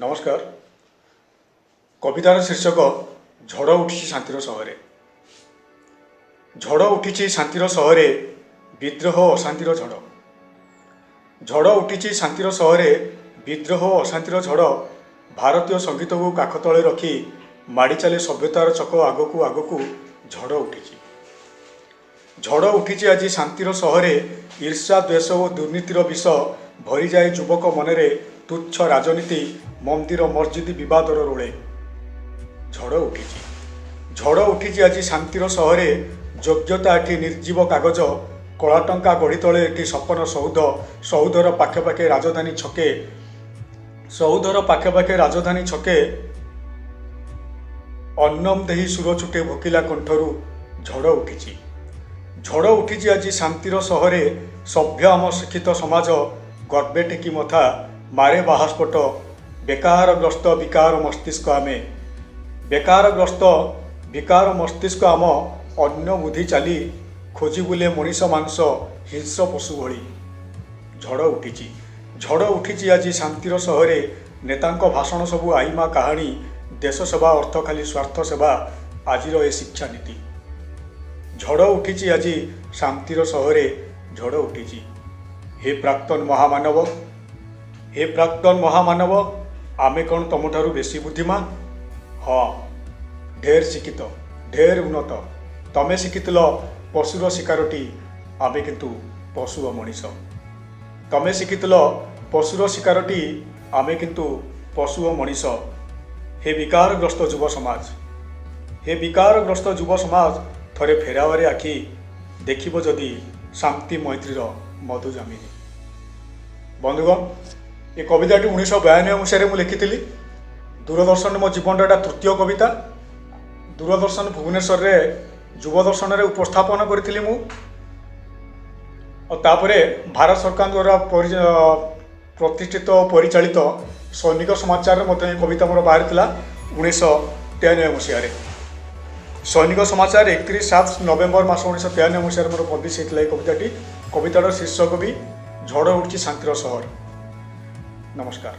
ନମସ୍କାର। କବିତାର ଶୀର୍ଷକ "ଝଡ଼ ଉଠିଛି ଶାନ୍ତିର ସହରେ"। ଝଡ଼ ଉଠିଛି ଶାନ୍ତିର ସହରେ, ବିଦ୍ରୋହ ଅଶାନ୍ତିର ଝଡ଼। ଝଡ଼ ଉଠିଛି ଶାନ୍ତିର ସହରେ, ବିଦ୍ରୋହ ଅଶାନ୍ତିର ଝଡ଼। ଭାରତୀୟ ସଙ୍ଗୀତକୁ କାଖ ତଳେ ରଖି ମାଡ଼ି ଚାଲେ ସଭ୍ୟତାର ଚକ ଆଗକୁ ଆଗକୁ। ଝଡ଼ ଉଠିଛି, ଝଡ଼ ଉଠିଛି ଆଜି ଶାନ୍ତିର ସହରେ। ଈର୍ଷା, ଦ୍ୱେଷ ଓ ଦୁର୍ନୀତିର ବିଷ ଭରିଯାଏ ଯୁବକ ମନରେ। ତୁଚ୍ଛ ରାଜନୀତି, ମନ୍ଦିର ମସଜିଦ ବିବାଦର ରୋଳେ। ଝଡ଼ ଉଠିଛି, ଝଡ଼ ଉଠିଛି ଆଜି ଶାନ୍ତିର ସହରେ। ଯୋଗ୍ୟତା ଏଠି ନିର୍ଜୀବ କାଗଜ। କଳା ଟଙ୍କା ଗଢ଼ି ତୋଳେ ଏଠି ସପନ ସୌଧ। ସୌଧର ପାଖେ ପାଖେ ରାଜଧାନୀ ଛକେ, ସୌଧର ପାଖେ ପାଖେ ରାଜଧାନୀ ଛକେ। ଅନ୍ନମ ଦେହି ସୁର ଛୁଟେ ଭୋକିଲା କଣ୍ଠରୁ। ଝଡ଼ ଉଠିଛି, ଝଡ଼ ଉଠିଛି ଆଜି ଶାନ୍ତିର ସହରେ। ସଭ୍ୟ ଆମ ଶିକ୍ଷିତ ସମାଜ ଗର୍ବେ ଟେକି ମଥା ମାରେ ବାହାସ୍ଫୋଟ। ବେକାରଗ୍ରସ୍ତ ବିକାର ମସ୍ତିଷ୍କ ଆମେ, ବେକାରଗ୍ରସ୍ତ ବିକାର ମସ୍ତିଷ୍କ ଆମ। ଅନ୍ୟ ବୁଦ୍ଧି ଚାଲି ଖୋଜି ବୁଲେ ମଣିଷ ମାଂସ ହିଂସ୍ର ପଶୁ ଭଳି। ଝଡ଼ ଉଠିଛି, ଝଡ଼ ଉଠିଛି ଆଜି ଶାନ୍ତିର ସହରେ। ନେତାଙ୍କ ଭାଷଣ ସବୁ ଆଇମା କାହାଣୀ। ଦେଶ ସେବା ଅର୍ଥ ଖାଲି ସ୍ୱାର୍ଥ ସେବା, ଆଜିର ଏ ଶିକ୍ଷାନୀତି। ଝଡ଼ ଉଠିଛି ଆଜି ଶାନ୍ତିର ସହରେ, ଝଡ଼ ଉଠିଛି। ହେ ପ୍ରାକ୍ତନ ମହାମାନବ, ହେ ପ୍ରାକ୍ତନ ମହାମାନବ, ଆମେ କ'ଣ ତମଠାରୁ ବେଶୀ ବୁଦ୍ଧିମାନ? ହଁ, ଢେର ଶିକ୍ଷିତ, ଢେର ଉନ୍ନତ। ତମେ ଶିଖିଥିଲ ପଶୁର ଶିକାରଟି, ଆମେ କିନ୍ତୁ ପଶୁ ଓ ମଣିଷ। ତମେ ଶିଖିଥିଲ ପଶୁର ଶିକାରଟି, ଆମେ କିନ୍ତୁ ପଶୁ ଓ ମଣିଷ। ହେ ବିକାରଗ୍ରସ୍ତ ଯୁବ ସମାଜ, ହେ ବିକାରଗ୍ରସ୍ତ ଯୁବ ସମାଜ, ଥରେ ଫେରାଅରେ ଆଖି, ଦେଖିବ ଯଦି ଶାନ୍ତି ମୈତ୍ରୀର ମଧୁ ଯାମିନୀ। ବନ୍ଧୁଗଣ, ଏ କବିତାଟି 1992 ମସିହାରେ ମୁଁ ଲେଖିଥିଲି। ଦୂରଦର୍ଶନ ମୋ ଜୀବନର ଏଇଟା ତୃତୀୟ କବିତା। ଦୂରଦର୍ଶନ ଭୁବନେଶ୍ୱରରେ ଯୁବଦର୍ଶନରେ ଉପସ୍ଥାପନ କରିଥିଲି ମୁଁ। ଆଉ ତାପରେ ଭାରତ ସରକାରଙ୍କ ଦ୍ୱାରା ପ୍ରତିଷ୍ଠିତ ଓ ପରିଚାଳିତ ସୈନିକ ସମାଚାରରେ ମଧ୍ୟ ଏ କବିତା ମୋର ବାହାରିଥିଲା 1993 ମସିହାରେ। ସୈନିକ ସମାଚାର 31/7 ନଭେମ୍ବର ମାସ 1993 ମସିହାରେ ମୋର ପବ୍ଲିଶ ହେଇଥିଲା ଏ କବିତାଟି। କବିତାର ଶୀର୍ଷକ ବି "ଝଡ଼ ଉଠିଛି ଶାନ୍ତିର ସହର"। ନମସ୍କାର।